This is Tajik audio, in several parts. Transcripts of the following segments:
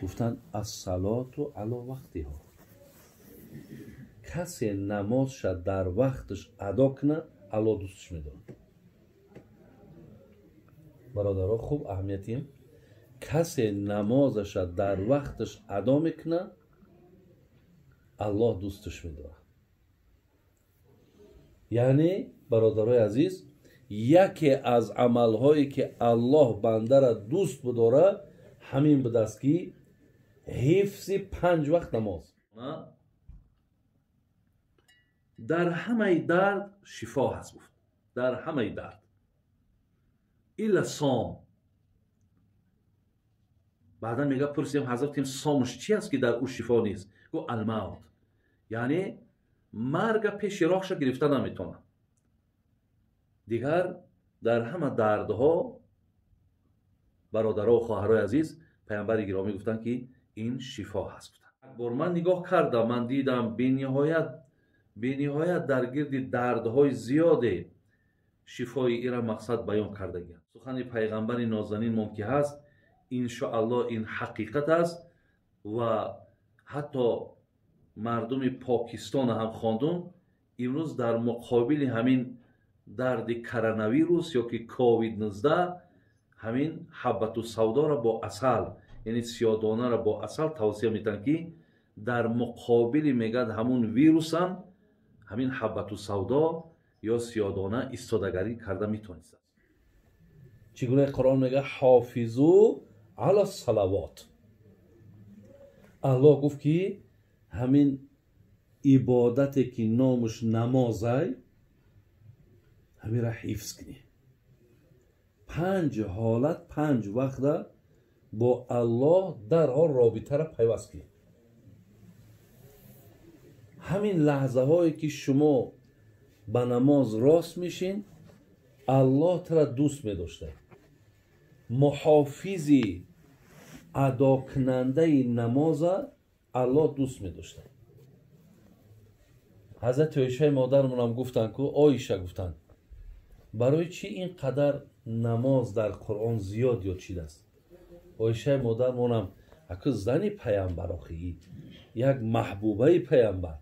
Гуфтанд ассалоту ало вақтиҳо. Касе намозша дар вақташ адо кунад, Аллоҳ дӯсташ медорад. Бародаро, хуб аҳамиятим. Касе намозаша дар вақташ адо мекунад, Аллоҳ дӯсташ медорад. Яъне бародарои азиз, яке аз амалҳое ки Аллоҳ бандара дӯст бидорад, ҳамин будааст ки ҳифзи панҷ вақт намоз. Дар ҳамаи дард шифо ҳаст, гуфт. Дар ҳамаи дард. Илла сом. Баъдан мега пурсидем ҳазратим сомш чи аст ки дар ӯ шифо нест? Гуфт алмавт. Яъне марга пеши роҳша гирифта наметавонад. Дигар дар ҳама дардҳо бародаро ва хоҳарои азиз, паямбари гиромӣ гуфтанд ки ин шифо ҳаст. Бор ман нигоҳ кардам, ман дидам бениҳоят дар гирди дардҳои зиёде шифои ира мақсад баён кардагианд. Сухани пайғамбари нозанинмон ки ҳаст, иншоаллоҳ ин ҳақиқат аст ва ҳатто мардуми Покистона ҳам хондум, имрӯз дар муқобили ҳамин дарди коронавирус ё ки ковид-19 ҳамин ҳаббату савдоро бо асал, яъне сиёдонаро бо асал тавсия метиҳанд ки дар муқобили мегӯяд ҳамун вирусам ҳамин ҳаббату савдо ё сиёдона истодагарӣ карда метавонистад. Чӣ гуна Қуръон мегӯяд? Ҳофизу ала салавот. Аллоҳ гуфт ки ҳамин ибодате ки номаш намозай, ҳаминро ҳифз кунӣ. Панҷ ҳолат, панҷ вақта бо Аллоҳ дарҳол робитаро пайваст кунӣ. Ҳамин лаҳзаҳое ки шумо ба намоз рост мешин, Аллоҳ тара дӯст медошта. Муҳофизи адокунандаи намоза Аллоҳ дӯст медошта. Ҳазрати Оишаи модармонам гуфтанд ку, Оиша гуфтанд, барои чӣ ин қадар намоз дар Қуръон зиёд ёд шидааст? Оишаи модармонам аку зани паямбар, охи як маҳбубаи паямбар,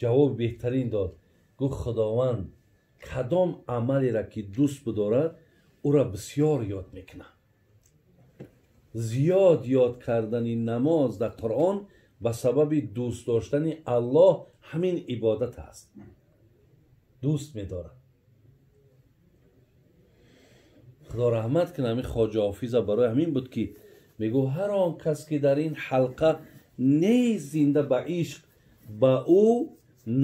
ҷавоби беҳтарин дод. Гуфт Худованд кадом амалеро ки дӯст бидорад, ӯро бисёр ёд мекунад. Зиёд ёд кардани намоз дар Қуръон ба сабаби дӯст доштани Аллоҳ ҳамин ибодат аст. Дӯст медорад. Худо раҳмат кунад ҳамин хоҷа Ҳофиза, барои ҳамин буд ки мегӯ ҳар он кас ки дар ин ҳалқа нест зинда ба ишқ, ба ӯ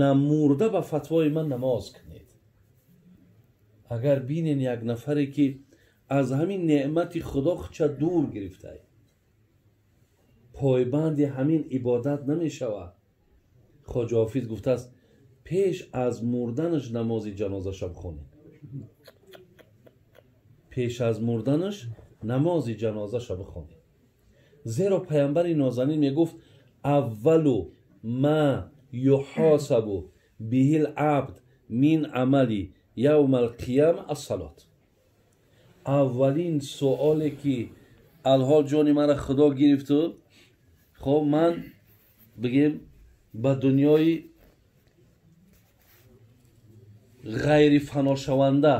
намурда ба фатвои ман намоз кунед. Агар бинен як нафаре ки аз ҳамин неъмати Худо худша дур гирифтай, пойбанди ҳамин ибодат намешавад. Хоҷа Ҳофиз гуфтааст пеш аз мурданаш намози ҷанозаша бихонед. Пеш аз мурданаш намози ҷанозаша бихонед. Зеро паямбари нозанин мегуфт аввалу ма юҳосабу биҳил абд мин амали явма алқияма ассалот. Аввалин суоле ки алҳол ҷони мара Худо гирифту, хоб ман бигем ба дунёи ғайрифаношаванда,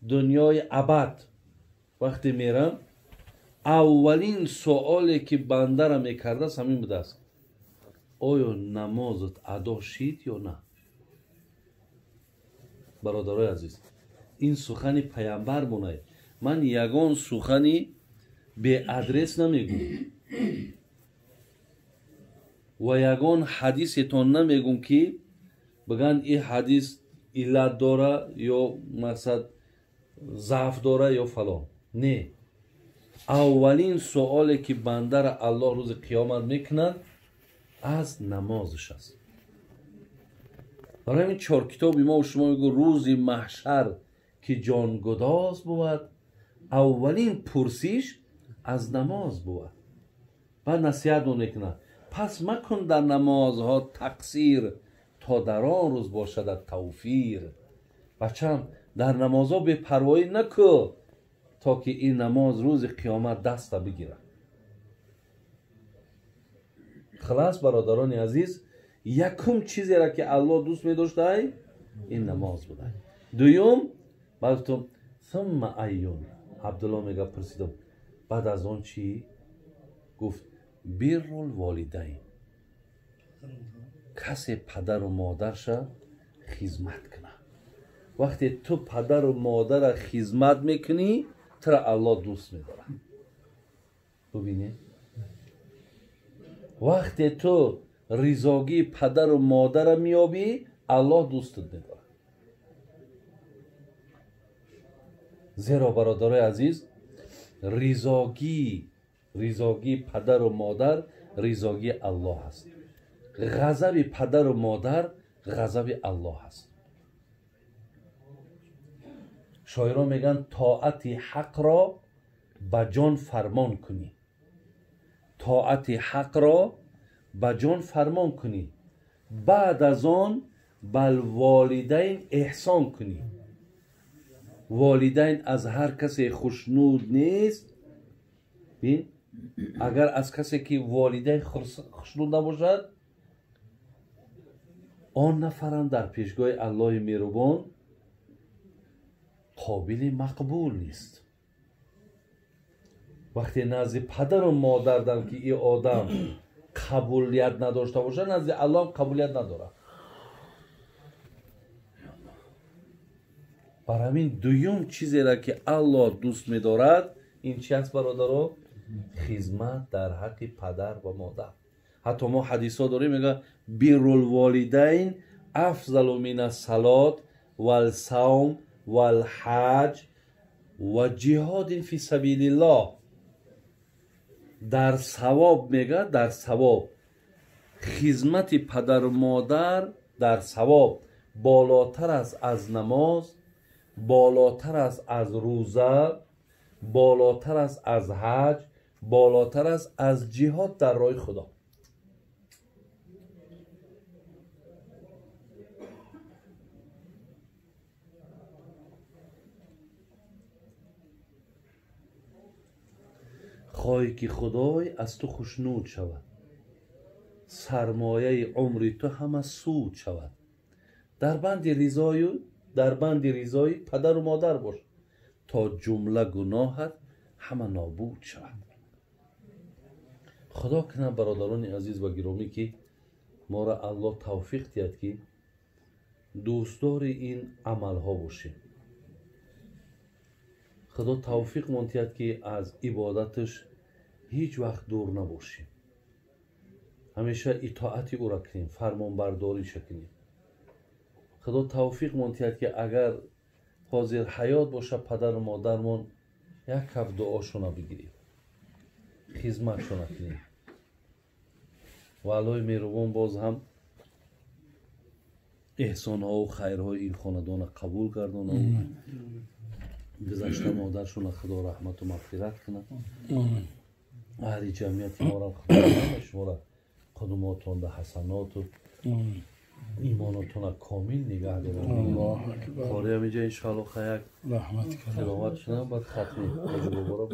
дунёи абад вақте мерам, аввалин суоле ки бандара мекардааст ҳамин будааст: оё намозат адо шид ё на? Бародарои азиз, ин сухани паямбар монай. Ман ягон сухани беадрес намегӯм ва ягон ҳадисетон намегӯм ки бигӯянд ин ҳадис иллат дора ё мақсад заъф дора ё фалон. Не, аввалин суоле ки бандара Аллоҳ рӯзи қиёмат мекунад аз намозаш аст. Барои ҳамин чор китоби мо шумо мегӯ рӯзи маҳшар ки ҷонгудоз бувад, аввалин пурсиш аз намоз бувад. Баъд насиҳат мекунад: пас макун дар намозҳо тақсир, то дар он рӯз бошадат тавфир. Бачам, дар намозҳо бепарвоӣ накӯ, То ки ин намоз рӯзи қиёмат даста бигирад. Хулас, бародарони азиз, якум чизеро ки Аллоҳ дӯст медоштай, ин намоз буда. Дуюм, баъд гуфтам сумма айюн. Абдулло мега, пурсидам, баъд аз он чӣ? Гуфт биррул волидайн, касе падару модарша хизмат кунад. Вақте ту падару модара хизмат мекунӣ, тура Аллоҳ дӯст медорад. Бубинед, вақте ту ризогии падару модара меёбӣ, Аллоҳ дӯстат медорад. Зеро, бародарои азиз, ризогии падару модар ризогии Аллоҳ аст, ғазаби падару модар ғазаби Аллоҳ аст. Шоирон мегӯянд, тоати ҳақро ба ҷон фармон кунӣ, тоати ҳақро ба ҷон фармон кунӣ, баъд аз он бал волидайн эҳсон кунӣ. Волидайн аз ҳар касе хушнуд нест. Бин, агар аз касе ки волидайн хушнуд набошад, он нафарам дар пешгоҳи Аллоҳи меҳрубон қобили мақбул нест. Вақте назди падару модардам ки ин одам қабулият надошта бошад, назди Аллоҳ қабулият надорад. Бар ҳамин дуюм чизеро ки Аллоҳ дӯст медорад, ин чи аст, бародаро? Хизмат дар ҳаққи падар ва модар. Ҳатто мо ҳадисҳо дорем, мегӯяд биррулволидайн афзалу минассалот валсавм валҳаҷ ва ҷиҳодин фи сабилиллоҳ. Дар савоб, мегӯяд, дар савоб хизмати падару модар дар савоб болотар аст аз намоз, болотар аст аз рӯза, болотар аст аз ҳаҷ, болотар аст аз ҷиҳод дар роҳи Худо. Хоҳӣ ки Худой аз ту хушнуд шавад, сармояи умри ту ҳама суд шавад. Дар банди ризои падару модар бош, то ҷумла гуноҳат ҳама нобуд шавад. Худо кунад, бародарони азиз ва гиромӣ, ки моро Аллоҳ тавфиқ диҳад, ки дӯстдори ин амалҳо бошем. Худо тавфиқ монтиҳад, ки аз ибодаташ ҳеҷ вақт дур набошем, ҳамеша итоати ӯро кунем, фармонбардориша кунем. Худо тавфиқ монтиҳад, ки агар ҳозир ҳаёт боша падару модармон, як ҳафт дуошона бигирем, хизматшона кунем. Ва Аллоҳи меҳрубон боз ҳам эҳсонҳову хайрҳои ин хонадона қабул гардонад. Гузашта модаршона Худо раҳмату мағфират кунад. Аҳли ҷамъияти моро Худо ҳама шуморо қудумотонда ҳасаноту имонотона комил нигаҳ дорад. Қори ҳамиҷа иншоалло як тиловат шунам, баъд хатми ҳоҷи боборо.